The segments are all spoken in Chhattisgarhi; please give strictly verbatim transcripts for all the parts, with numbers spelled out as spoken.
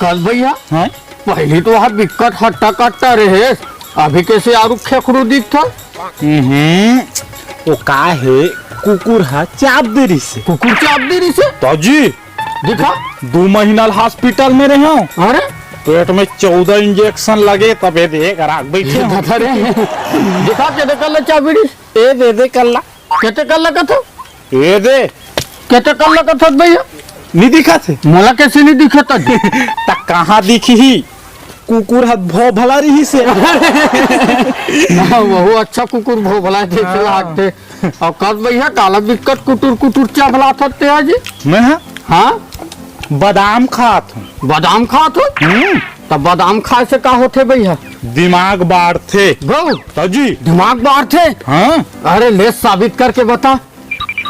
कस भैया, हैं? पहिली तो वहाँ बिक्कट हट्टा कट्टा रहे, अभी कैसे आरू खेखड़ू दिखत? हम्म, वो का हे, कुकुर हा चाप दे रिसे। कुकुर चाप दे रिसे? ताजी। दिखा। दू महीना ल hospital में रहे हो। अरे? पेट में चौदह injection लगे, तबे देख राख बैठे हो। अरे, दिखा के दे कल्ला चाबी रिस। ए दे दे कल्ला। केते कल्ला कथो? ए दे। केते कल्ला कथो भैया? नी दिखत हे। मोला कैसे नी दिखत हे? त कहाँ दिखही? कुकुर ह भोभला रिहिसे। हाँ, वहू अच्छा कुकुर भोभला जैसे हाँ। लागथे। अउ कस भैया, काला बिक्कट कुटुर कुटुर चबलाथस ते आज? मैं हा? हाँ? बादाम खात हूँ। बादाम खात हो? हम्म। त बादाम खाए से का होथे भैया? दिमाग बाढ़थे। गौ? ताजी। दिमाग बाढ़थे? हाँ। अरे ले साबित करके बता।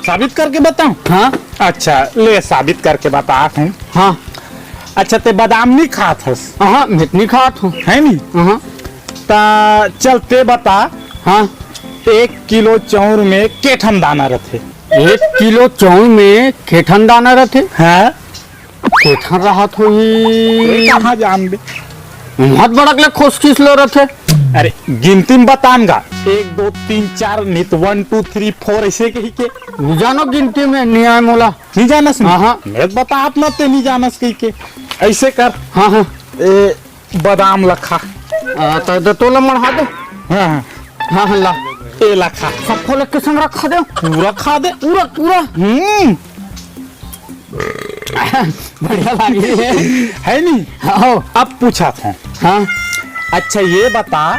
साबित करके बताऊं? हाँ। अच्छा, ले साबित करके बतात हूँ। हाँ। अच्छा, ते बादाम नी खात हस? हाँ, मैं त नी खात हूँ। है नी? हाँ। त चल ते बता। हाँ। एक किलो चाउर में के ठन दाना रथे? एक किलो चाउर में के ठन दाना रथे? हाँ। के ठन रहत होही? ए, कहाँ जान बे? बहुत बड़क ले खोसकिस लो रथे। अरे, गिनती में बतान गा। एक, दो, तीन, चार, नित one, two, three, four, ऐसे कही के। नी जानो गिनती में, नी आए मोला। नी जानस नी? हाँ, हाँ। मैं बतात ना ते नी जानस कही के। ऐसे कर। हाँ, हाँ। ए, बादाम ला खा। आ, त दे तोला मढ़ा दे। हाँ, हाँ। हाँ, हाँ, ला। ए ला खा। सबको लेके संग रखा दे। पूरा खा दे। पूरा, पूरा। हम्म। बढ़िया लागे। है नी? हाँ। अब पूछत हूँ। हाँ। अच्छा, ये बता,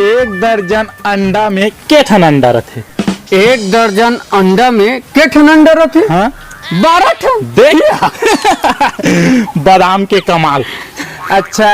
एक दर्जन अंडा में के ठन अंडा रथे? एक दर्जन अंडा में के ठन अंडा रथे? हाँ। बारह ठन। देख। बादाम के कमाल। अच्छा।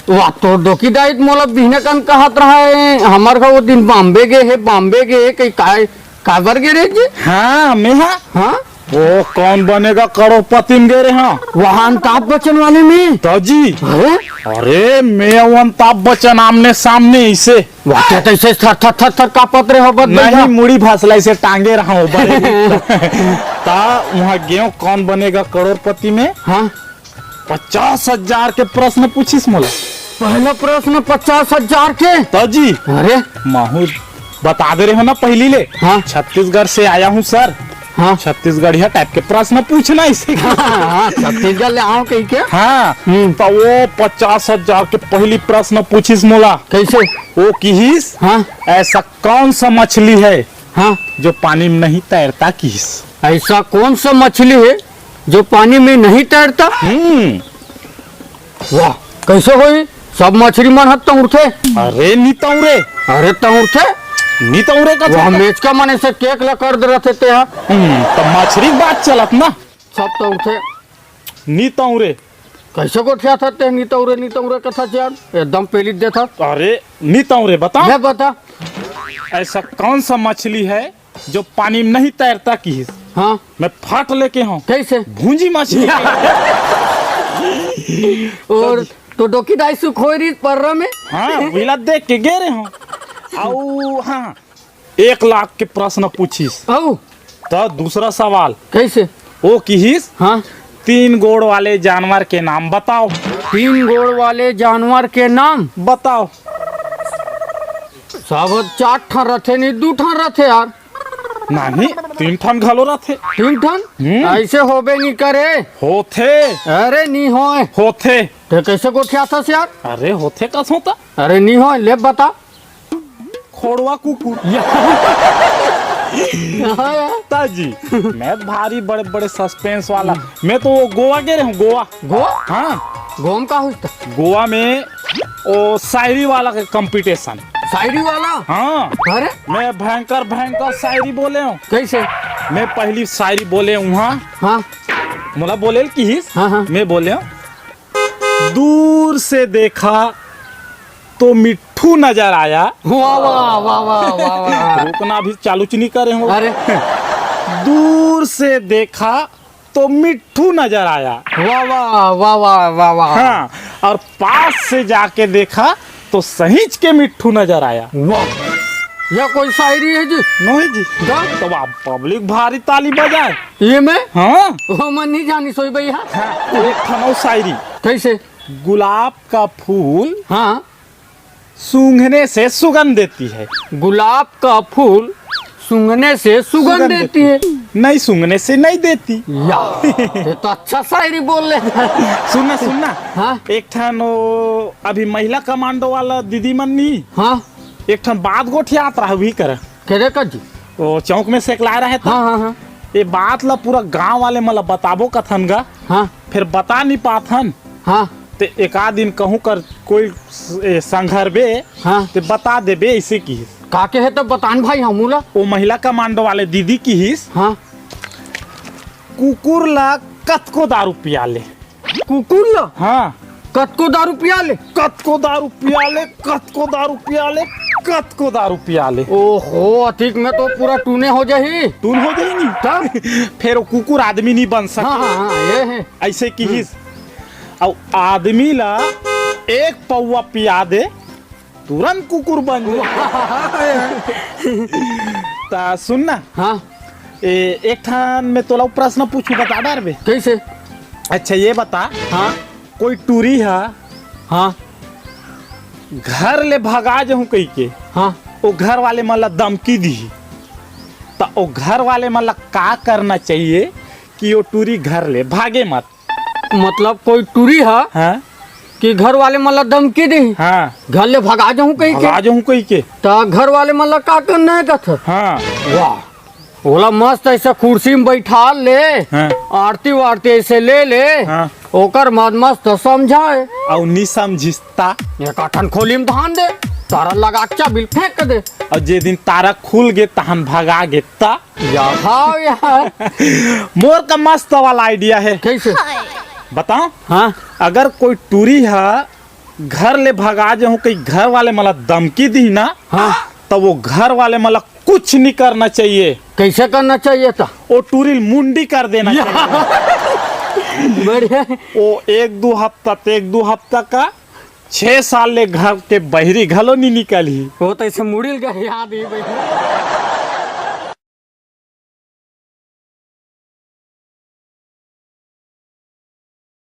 वाह, तोर डोकी दाई त मोला बिहने कन कहत रहा है, हमर घर वो दिन बॉम्बे गे हे, बॉम्बे गे हे, कहीं काय, काबर गे रे जी? हाँ, मैं हा। हाँ? वो कौन बनेगा करोड़पति में गे रहे हाँ। वहाँ अमिताभ बच्चन वाले में? ताजी। अरे? अरे, मैं वो अमिताभ बच्चन आमने सामने इसे। वाह, ते तो इसे थर, थर, थर, थर कांपत रहे हो, बत नहीं, भैया। मुड़ी भसला इसे टांगे रहा हूँ, बड़े। ता वहाँ गेव कौन बनेगा करोड़पति में? हाँ। पचास हजार के प्रश्न पूछिस मोला। पहला प्रश्न पचास हजार के? ताजी। अरे। महू बता दे रहे हो ना पहली ले। हाँ। छत्तीसगढ़ से आया हूँ सर। हाँ। छत्तीसगढ़िया type के प्रश्न पूछना इसे। हाँ, छत्तीसगढ़ ले आए हो कही के? हाँ। हम्म। तो वो पचास हजार के पहली प्रश्न पूछिस मोला। कैसे? वो किहिस, हाँ। ऐसा कौन सा मछली है हाँ। जो पानी में नहीं तैरता किहिस? ऐसा कौन सा मछली है जो पानी में नहीं तैरता? हम्म। वाह, कैसे होई? सब मछली मन ह तौरथे। अरे नी तौरे। अरे तौरथे? नी तौरे का वाह, तौरथे? मेचका मन ऐसे केक ला कर दे रथे ते हा। हम्म, त मछली के बात चलत ना। सब तौरथे। नी तौरे। कैसे गोठियाथस ते नी तौरे, नी तौरे कथस यार? एकदम पेलित देथस। अरे, नी तौरे, बता। ले बता। ऐसा कौन सा मछली है जो पानी में नहीं तैरता किहिस? हाँ। मैं फट लेके हूँ। कैसे? भूंजी मछली। और तो डोकी दाई सुखोई रही पर्रा में। हाँ, विला देख के गे रहे हूँ। आऊ, हाँ, एक लाख के प्रश्न पूछिस। आऊ? तो दूसरा सवाल। कैसे? वो किहिस, हाँ। तीन गोड़ वाले जानवर के नाम बताओ। तीन गोड़ वाले जानवर के नाम? बताओ। सब चार ठन रथे, नहीं दू ठन रथे यार। नहीं, तीन ठन घलो रथे। तीन ठन? हम्म। ऐसे होबे नहीं करे। होथे। अरे नहीं होय। होथे। ते कैसे गोठियाथस यार? अरे होथे कस होता? अरे नहीं होय, ले बता। खोड़वा कुकुर। हाँ यार। ताजी, मैं भारी बड़े बड़े suspense वाला। मैं तो वो गोवा गे रहे हूँ, गोवा। गोवा? हाँ। गोवा में का होता? गोवा में वो शायरी वाला के competition। शायरी वाला? हाँ। अरे? मैं भयंकर भयंकर शायरी बोले हूँ। कैसे? मैं पहली शायरी बोले हूँ, हाँ। हाँ। मोला बोले ल किहिस? हाँ, हाँ। मैं बोले हूँ, दूर से देखा तो मिट्ठू नजर आया। वाह, वाह, वाह। रुकना, अभी चालू च नहीं करे हो। अरे। दूर से देखा तो मिट्ठू नजर आया। वाह, वाह, वाह। हाँ, और पास से जाके देखा तो सहीच के मिट्ठू नजर आया। वाह। ये कोई शायरी है जी? नहीं जी। तो? तो आप पब्लिक भारी ताली बजाए। ये मैं? हाँ। वो मन नहीं जानी सोई भैया। हाँ, एक ठन अउ शायरी। कैसे? गुलाब का फूल हाँ। सूंघने से सुगंध देती है। गुलाब का फूल सूंघने से सुगंध सुगंध देती है। नहीं सूंघने से नहीं देती। या, ये तो अच्छा शायरी बोल ले। सुनना सुनना। हाँ। एक ठन वो अभी महिला कमांडो वाला दीदी मन नहीं। हाँ। एक ठन बात गोठियात रहा भी कर। करे कर जी? वो चौक में से एक लाए रहे था। हाँ हाँ हाँ। ये बात ला पूरा गांव वाले मन ला बताबो कथन गा। हाँ। फिर बता नहीं पाथन। हाँ। ते एक आध दिन कहूँ कर कोई स-, ए, संघरबे, हाँ। ते बता देबे, ऐसे किहिस। का के है तो बतान भाई हमू ला। वो महिला कमांडो वाले दीदी किहिस, हाँ। कुकुर ला कतको दारू पिया ले। कुकुर ला? हाँ। कतको दारू पिया ले? कतको दारू पिया ले, कतको दारू पिया ले, कतको दारू पिया ले। ओहो, अतिक में तो पूरा टूने हो जाही। टून हो जाही नहीं। तब? फिर वो कुकुर आदमी नहीं बन सकता। हाँ, हाँ, हाँ, ये है। ऐसे किहिस। अउ आदमी ला एक पौवा पिया दे, तुरंत कुकुर बन जाए। ता सुन ना। हाँ। ए, एक ठन में तोला प्रश्न पूछू, बता डारबे। कैसे? अच्छा, ये बता। हाँ। कोई टूरी हा हाँ। घर ले भगा जहूँ कही के, हाँ। वो घर वाले मन ला धमकी दी, त वो घर वाले मन ला का करना चाहिए कि वो टूरी घर ले भागे मत? मतलब कोई टूरी हा हाँ। कि घर वाले मन ला धमकी दी, हाँ। घर ले भगा जहूँ कही के, भगा जहूँ कही के। त घर वाले मन ला का करना है कथ? हाँ। वाह, ओला मस्त ऐसे कुर्सी में बैठा ले, हाँ। आरती वारती ऐसे ले ले, हाँ। ओकर बाद मस्त समझाए। अउ नी समझिस ता? एक ठन खोली में धान दे, तारा लगा के चाबिल फेंक दे। अउ जे दिन तारा खुल गे, तहन भगा गे ता? या, हाँ यार। मोर का मस्त वाला आइडिया है। कैसे? बताओ। हाँ। अगर कोई टूरी हा घर ले भगा जहूँ, कहीं घर वाले मन ला धमकी दी ना, हाँ। तो वो घर वाले मन ला कुछ नहीं करना चाहिए। कैसे करना चाहिए था? वो टूरी ल मुंडी कर देना या। चाहिए। बढ़िया। वो एक दो हफ्ता ते एक दो हफ्ता का छह साल ले घर के बहरी घलो नहीं निकल ही। वो तो ऐसे मुड़िल गए याद ही भाई।